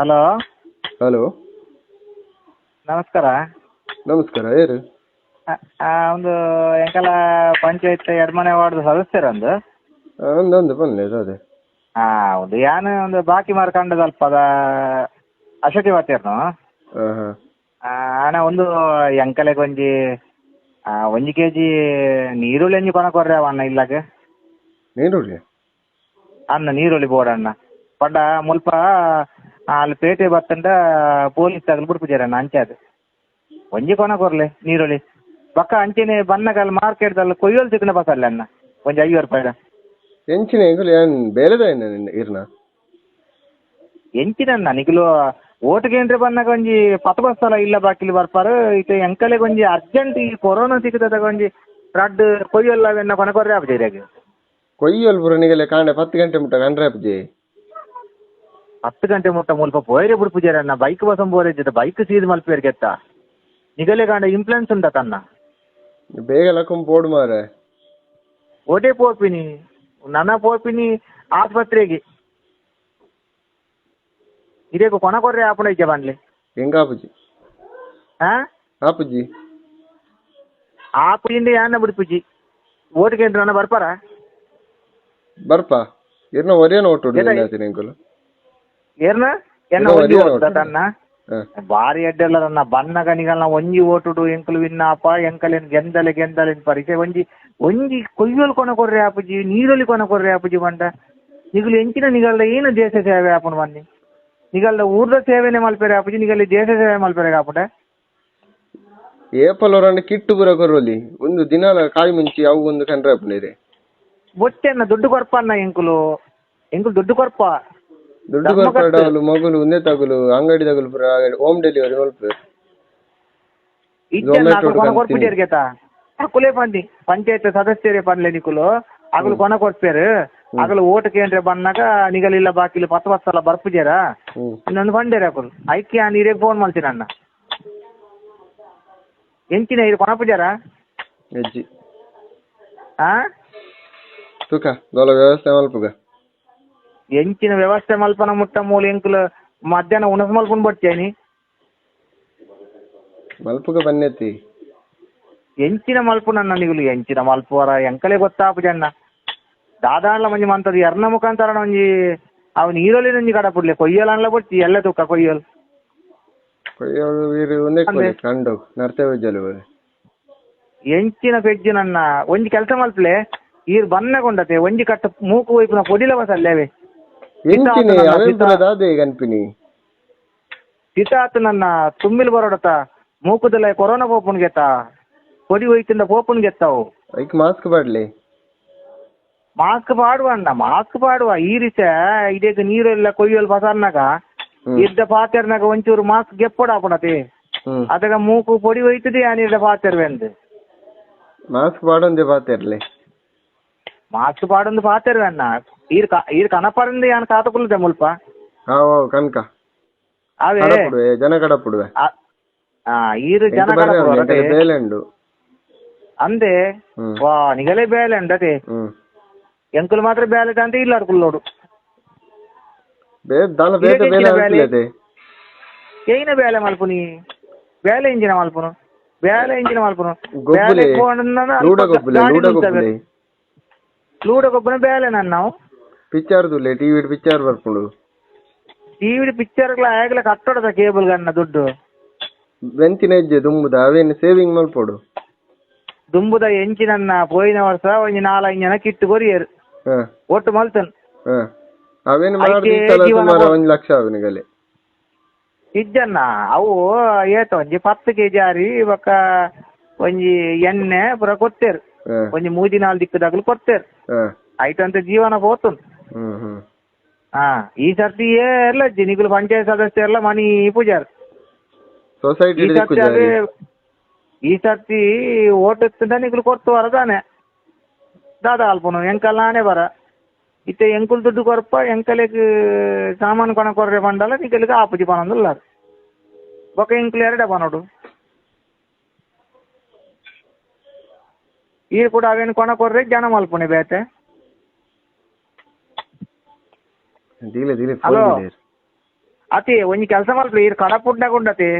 Hello hello, ನಮಸ್ಕಾರ. ನಮಸ್ಕಾರ, ಯಾರು? ಒಂದು ಎಂಕಲ ಪಂಚಾಯತ್ ಎಡ್ಮನೆ ವಾರ್ಡ್ ಸದಸ್ಯರೊಂದು. ಒಂದು ಪನ್ಲೆ ಅದೇ. ಹಾಂ, ಒಂದು ಯಾನ್ ಒಂದು ಬಾಕಿ ಮಾರ್ ಕಂಡದ ಅಲ್ಪದ ಅಶೋಕಿ ವಾತೇರ್ನು. ಆನ ಒಂದು ಎಂಕಲೆಗ್ ಒಂಜಿ ಒಂಜಿ ಕೆಜಿ ನೀರುಳ್ಳಿ ಒಂಜಿ ಕೊನ ಕೊರ್ರೆ ಅಣ್ಣ ಇಲ್ಲಾಗ. ನೀರುಳ್ಳಿ ಅಣ್ಣ ನೀರುಳ್ಳಿ ಬೋಡಣ್ಣ ಪಂಡ ಮುಲ್ಪ ಅಲ್ಲಿ ಪೇಟೆ ಬತ್ತಂಡ ಪೊಲೀಸ್ ತಗಲು ಬಿಡ್ಪುಜಾರಣ್ಣ ಅಂಚಾದ ಒಂಜಿ ಕೊನ ಕೊರ್ಲೆ ನೀರುಳ್ಳಿ ಬಕ್ಕ ಅಂಚೆನೆ ಬನ್ನಗಲ್ ಮಾರ್ಕೆಟ್ದಲ್ಲಿ ಕೊಯ್ಯೋಲ್ ತಿಕ್ಕನ ಬಸಲ್ಲ ಅಣ್ಣ ಒಂಜಿ 50 ರೂಪಾಯಿ. ಎಂಚಿನ ಎಂಕುಲು ಏನ್ ಬೇಲೆದ ಇರ್ನ ಎಂಚಿನಣ್ಣ ನಿಕುಲು ಓಟುಗೇಂದ್ರೆ ಬನ್ನಾಗ ಒಂಜಿ ಪತ ಬಸ್ಸಲ ಇಲ್ಲ ಬಾಕಿಲಿ ಬರ್ಪಾರು ಇತ್ತೆ ಎಂಕಲೆಗ್ ಒಂಜಿ ಅರ್ಜೆಂಟ್ ಈ ಕೊರೋನಾ ಸಿಕ್ಕದ ಒಂಜಿ ರಡ್ಡ್ ಕೊಯ್ಯೋಲ್ ಅವೆನ್ನ ಕೊನ ಕೊರ್ರೆ ಆಪುಜಿ. ಕೊಯ್ಯೋಲ್ ಪೂರ ನಿಗಲೆ ಕಾಂಡೆ 10 ಗಂಟೆ ಮುಟ್ಟ ಕಂಡ್ರೆ ಆಪುಜಿ. 10 ಗಂಟೆ ಮುಟ್ಟ ಮುಲ್ಪ ಪೋಯರೆ ಬಿಡ್ಪುಜಾರಣ್ಣ ಬೈಕ್ ಬಸಂ ಬೋರೆ ಬೈಕ್ ಸೀದ್ ಮಲ್ಪೇರ್ಗೆತ್ತ ನಿಗಲೆ ಕಾಂಡ ಇಂಪ್ಲುಯೆನ್ಸ್ ಉಂಟ ತನ್ನ ಬೇಗ ಲಕ್ಕಂ ಪೋಡು ಮಾರೆ. ಓಟೆ ಪೋಪಿನಿ ನನ್ನ ಪೋಪಿನಿ ಆಸ್ಪತ್ರೆಗೆ ಇದೇಕು ಕೊನ ಕೊರ್ರೆ ಆಪುಣ ಇಜ್ಜ ಬನ್ಲೆ ಎಂಗ ಆಪುಜಿ. ಆಪುಜಿ ಆಪುಜಿಂದ ಯಾನ ಬಿಡ್ಪುಜಿ ಓಟಿಗೆ ನನ್ನ ಬರ್ಪಾರ ಬರ್ಪ ಇರ್ನ ಒರೇನ ಓಟು ಎಂಕುಲು ಏರ್ನ ಎನ್ನ ಒಂಜಿ ಓಟು ತನ್ನ ಬಾರಿ ಅಡ್ಡಲ್ಲ ನನ್ನ ಬನ್ನಗ ನಿಗಲ್ನ ಒಂಜಿ ಓಟುಡು ಎಂಕುಲು ವಿನ್ನಾಪ ಎಂಕಲೇನ್ ಗೆಂದಲೆ ಗೆಂದಲೆನ್ ಪರಿಚಯ ಒಂಜಿ ಒಂಜಿ ಕೊಯ್ಯೋಲ್ ಕೊನ ಕೊರ್ರೆ ಆಪುಜಿ ನೀರುಳ್ಳಿ ಕೊನ ಕೊರ್ರೆ ಆಪುಜಿ ಬಂಡ ನಿಗುಲು ಎಂಚಿನ ನಿಗಲ್ದ ಏನು ದೇಶ ಸೇವೆ ಆಪುಂಡು ಬನ್ನಿ ನಿಗಲ್ದ ಊರ್ದ ಸೇವೆನೆ ಮಲ್ಪೆರೆ ಆಪುಜಿ ನಿಗಲ್ಲಿ ದೇಶ ಸೇವೆ ಮಲ್ಪೆರೆ ಆಪುಂಡ. ಏಪಲ್ ಹೊರಂಡ ಕಿಟ್ಟು ಪೂರ ಕೊರ್ರೊಲಿ ಒಂದು ದಿನಾಲ ಕಾಯಿ ಮುಂಚಿ ಅವು ಒಂದು ಕಂಡ್ರೆ ಆಪುಂಡು. ಬೊಟ್ಟೆನ್ನ ದುಡ್ಡು ಕೊರ್ಪನ್ನ ಎಂಕುಲು ಎಂಕುಲು ದುಡ್ಡು ಕೊರ್ಪ ದುಡ್ಡು ಕೊರ್ಪಡವಲು ಮಗುಲು ಒಂದೇ ತಗುಲು ಅಂಗಡಿ ತಗುಲು ಪೂರ ಹೋಮ್ ಡೆಲಿವರಿ ಮಲ್ಪೆರ್. ಕೊರ್ಪುಜೆರ್ಗೆತ ಅಕುಲೇ ಪಂಡಿ ಪಂಚಾಯತ್ ಸದಸ್ಯರೇ ಪನ್ಲೆ ನಿಕುಲು ಅಗಲು ಕೊನ ಕೊರ್ಪೇರು ಅಗಲು ಓಟು ಕೇಂದ್ರ ಬನ್ನಾಗ ನಿಗಲಿಲ್ಲ ಬಾಕಿಲು ಪತ್ತು ಪತ್ತು ಸಲ ಬರ್ಪುಜೇರ ಇನ್ನೊಂದು ಬಂಡೇರು ಅಕುಲು ಐಕೆ ನೀರೇ ಫೋನ್ ಮಾಡ್ತೀನಿ ಅಣ್ಣ ಎಂಚಿನ ಇದು ಕೊನಪುಜಾರ ಅಜ್ಜಿ ಆ ತುಕ ದೋಲ ವ್ಯವಸ್ಥೆ ಮಲ್ಪುಗ ಎಂಚಿನ ವ್ಯವಸ್ಥೆ ಮಲ್ಪನ ಮುಟ್ಟ ಮೂಲ ಎಂಕುಲು ಮಧ್ಯಾಹ್ನ ಉಣಸ್ ಮಲ್ಪುನ್ ಬರ್ತೇನಿ ಮಲ್ಪುಗ ಬನ್ನೆತ್ತಿ ಎಂಚಿನ ಮಲ್ಪುನನ್ನ ನಿಗುಲು ಎಂಚಿನ ಮಲ್ಪುವರ ಎಂಕಲೆ ಗೊತ್ತಾಪುಜಣ್ಣ ದಾದಾಂಡ್ಲ ಮಂಜಿ ಮಂತದ ಎರ್ನ ಮುಖಾಂತರ ಒಂಜಿ ಅವು ನೀರಲ್ಲಿ ಒಂಜಿ ಕಡಪುಡ್ಲೆ ಕೊಯ್ಯಲ್ ಅನ್ಲ ಬೊಡ್ಚಿ ಎಲ್ಲ ತುಕ್ಕ ಕೊಯ್ಯಲ್ ಕೊಯ್ಯೋಲು ವೀರು ಒಂದೇ ಕಂಡು ನರ್ತೆ ವೆಜ್ಜಲು ಎಂಚಿನ ಪೆಜ್ಜು ನನ್ನ ಒಂಜಿ ಕೆಲಸ ಮಲ್ಪಲೆ ಈರ್ ಬನ್ನಗೊಂಡತೆ ಒಂಜಿ ಕಟ್ಟ ಮೂಕು ಒಯ್ಪುನ ಪೊಡಿಲ ಬಸಲ್ಲೇವೆ ಎಂಚಿನ ಅವೆ ದಾದೆ ಕನ್ಪಿನಿ ಸಿತಾತ್ ನನ್ನ ತುಂಬಿಲ್ ಬರೋಡತ ಮೂಕುದಲ್ಲ ಕೊರೋನಾ ಪೋಪುನ್ ಗೆತ್ತ ಪೊಡಿ ಒಯ್ತಿಂದ ಪೋಪುನ್ ಗೆತ್ತಾವು ಐಕ್ ಮಾಸ್ಕ್ ಬಾಡ್ಲಿ ಮಾಸ್ಕ್ ಪಾಡುವ ಅಣ್ಣ ಮಾಸ್ಕ್ ಪಾಡುವ ಈ ರೀತಿ ಇದಕ್ಕೆ ನೀರೆಲ್ಲ ಕೊಯ್ಯಲ್ ಬಸರ್ನಾಗ ಇದ್ದ ಪಾತೆರ್ನಾಗ ಒಂಚೂರು ಮಾಸ್ಕ್ ಗೆಪ್ಪಡ ಹಾಪುಣತಿ ಅದಗ ಮೂಕು ಪೊಡಿ ಒಯ್ತದೆ ಆ ನೀರ ಪಾತೆರ್ವೆಂದು ಮಾಸ್ಕ್ ಪಾಡೊಂದೇ ಪಾತೆರ್ಲೆ ಮಾಸ್ಕ್ ಪಾಡೊಂದು ಪಾತೆರ್ವೆ ಅಣ್ಣ ಈರ್ ಈರ್ ಕನಪರಿಂದ ಯಾನ್ ಕಾತಕುಲ್ಲದೆ ಮುಲ್ಪ ಕನಕ ಅವೇ ಜನ ಕಡಪುಡುವೆ ಈರು ಜನ ಕಡಪುಡುವೆ ಬೇಲೆ ಉಂಡು ಅಂದೆ ವಾ ನಿಗಲೇ ಬೇಲೆ ಉಂಡತೆ ಎಂಕುಲು ಮಾತ್ರ ಬೇಲೆ ಅಂತ ಇಲ್ಲ ಅಡ್ಕುಲ್ಲೋಡು ಏನ ಬೇಲೆ ಮಲ್ಪುನಿ ಬೇಲೆ ಇಂಜಿನ ಮಲ್ಪುನು ಬೇಲೆ ಇಂಜಿನ ಮಲ್ಪುನು ಬೇಲೆ ಲೂಡ ಗೊಬ್ಬನ ಬೇಲೆ ನನ್ನ ನಾವು ಪಿಕ್ಚರ್ ದುಲ್ಲೆ ಟಿವಿ ಪಿಕ್ಚರ್ ಬರ್ಪುಂಡು ಟಿವಿ ಪಿಕ್ಚರ್ ಆಗಲ ಕಟ್ಟೋಡದ ಕೇಬಲ್ ಗಣ್ಣ ದುಡ್ಡು ಬೆಂಚಿನ ಹೆಜ್ಜೆ ದುಂಬುದ ಅವೇನು ಸೇವಿಂಗ್ ಮಲ್ಪೋಡು ದುಂಬುದ ಎಂಚಿನನ್ನ ಪೋಯಿನ ವರ್ಷ ಒಂಜಿ 4-5 ಜನ ಕಿಟ್ಟು ಕೊರಿಯರು ಒಟ್ಟು ಮಲ್ತನ್ ಅವೇನು ಮಾಡಿ ಸುಮಾರು 1 ಲಕ್ಷ ಅವನಿಗಲ್ಲಿ ಇಜ್ಜನ್ನ ಅವು ಏತ ಒಂಜಿ 10 ಕೆಜಿ ಆರಿ ಬೊಕ್ಕ ಒಂಜಿ ಎಣ್ಣೆ ಪೂರ ಕೊಡ್ತೇರು ಒಂಜಿ 3-4 ದಿಕ್ಕದಾಗಲು ಕೊಡ್ತೇರು ಆಯ್ತಂತ ಜೀವನ ಪೋತುಂಡು. ಹಾ ಈ ಸರ್ತಿ ಎಲ್ಲ ನಿಗುಲು ಪಂಚಾಯತ್ ಸದಸ್ಯರೆಲ್ಲ ಮನಿ ಪೂಜಾರ್ ಸೊಸೈಟಿ ಈ ಸರ್ತಿ ಓಟು ನಿಗುಲು ಕೊಡ್ತು ವರದಾನೆ ದಾದಾ ಅಲ್ಪನು ಎಂಕಲ್ ನಾನೇ ಬರ ಇತ್ತೆ ಎಂಕುಲು ದುಡ್ಡು ಕೊರಪ ಎಂಕಲೆಗ್ ಸಾಮಾನು ಕೊನ ಕೊರ್ರೆ ಬಂಡಲ ನಿಕಲಿಗೆ ಆಪುಜಿ ಪನೊಂದುಲ್ಲ ಬೊಕ ಎಂಕುಲು ಎರಡೆ ಪನೋಡು ಈ ಕೂಡ ಅವೇನು ಕೊನ ಕೊರ್ರೆ ಜನ ಮಲ್ಪುಣೆ ಬೇತೆ. ದೀಲೆ ದೀಲೆ ಹಲೋ. ಅತಿ ಒಂಜಿ ಕೆಲಸ ಮಲ್ಪಿ ಈರ್ ಕಡಪುಡ್ನಾಗ ಉಂಡತಿ.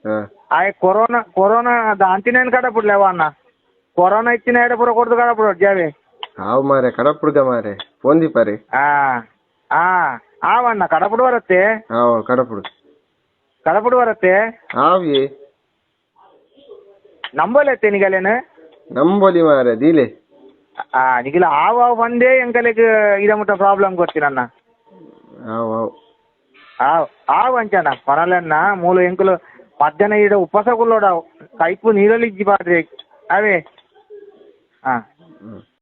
ಹಾ. ಆಯೆ ಕೊರೋನಾ ಕೊರೋನಾ ದಾಂತಿನೇನು ಕಡಪುಡ್ಲೆ ಅವ ಅಣ್ಣ, ಕೊರೋನಾ ಇತ್ತಿನ ಎಡೆ ಪೂರ ಕೊಡ್ದು ಕಡಪುಡು ಜಾವೆ. ಹಾವು ಮಾರೆ, ಕಡಪುಡ್ಗ ಮಾರೆ, ಫೋನ್ ದೀಪಾರೆ. ಹಾ ಹಾ ಆವಣ್ಣ, ಕಡಪುಡು ಬರತ್ತೆ. ಹಾವು ಕಡಪುಡು. ಕಡಪುಡು ಬರತ್ತೆ. ಹಾವಿಯೇ. ನಂಬಲೆತ್ತೆ ನಿಗಲೇನು? ನಂಬೊಲಿ ಮಾರೆ, ದೀಲೆ. ಆ ನಿಗಿಲ ಆವ ಆವ್ ಬಂದೇ ಎಂಕಲೆಗ್ ಇದ ಮುಟ್ಟ ಪ್ರಾಬ್ಲಮ್ ಗೊತ್ತಿನಣ್ಣ. ಹಾವು ಹಾವು. ಆವ್ ಆವ್ ಅಂಚನ ಪನಲೆನ್ನ ಮೂಲು ಎಂಕುಲು ಮಧ್ಯಾಹ್ನ ಈಡ ಉಪವಾಸ ಕುಲ್ಲೋಡಾವು, ಕೈಪು ನೀರಲ್ಲಿ ಇಜ್ಜಿ ಪಾಡ್ರೆ ಅವೇ. ಹಾ. ಹ್ಮ್.